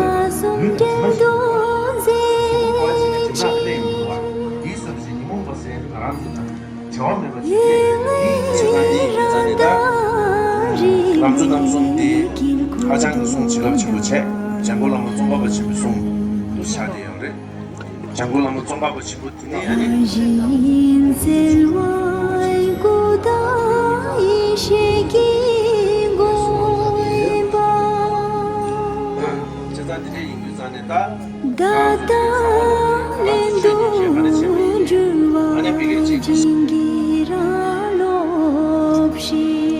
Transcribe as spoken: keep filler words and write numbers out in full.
ལས་ལུས་དང་གྲིབ་མ་ཞིག་འདུག་པ། དེ་ཚོ་ཕལ་ཆེར་གྲིབ་མ་ལས་ཡིན་འདུག་པ། དེའི་བསམ་གཞིག་ཉོན་མོངས་པ་ཟེར་ང་རང་ཚོ་དང་འབྲེལ་བ་མེད་པ་ཞིག་རེད། དེའི་ཚེ་ད་དེའི་ཡིན་ཙང་ནི་ད། ལམ་གཙོ་རྣམ་གསུམ་དེ་ཧ་ཅང་གི་གསུང་བྱིན་རླབས་ཆེན་པོ་བྱས། འཇམ་མགོན་བླ་མ་ཙོང་ཁ་པ་ཆེན་པོའི་གསུང་དུ་ཆགས་བསྡད་ཡོད་རེད། འཇམ་མགོན་བླ་མ་ཙོང་ཁ་པ་ཆེན་པོ་དེ་ནས་ཨ་ནི། བྱས་ཙང་དེ་འདྲ་ཡིན་དུས་ཙང་ནས་ད། ད་ལྟ་ལས་འདུག་འགྱུར་བ་སྦྱིན་གྱི་ར་ལོག་ཤིག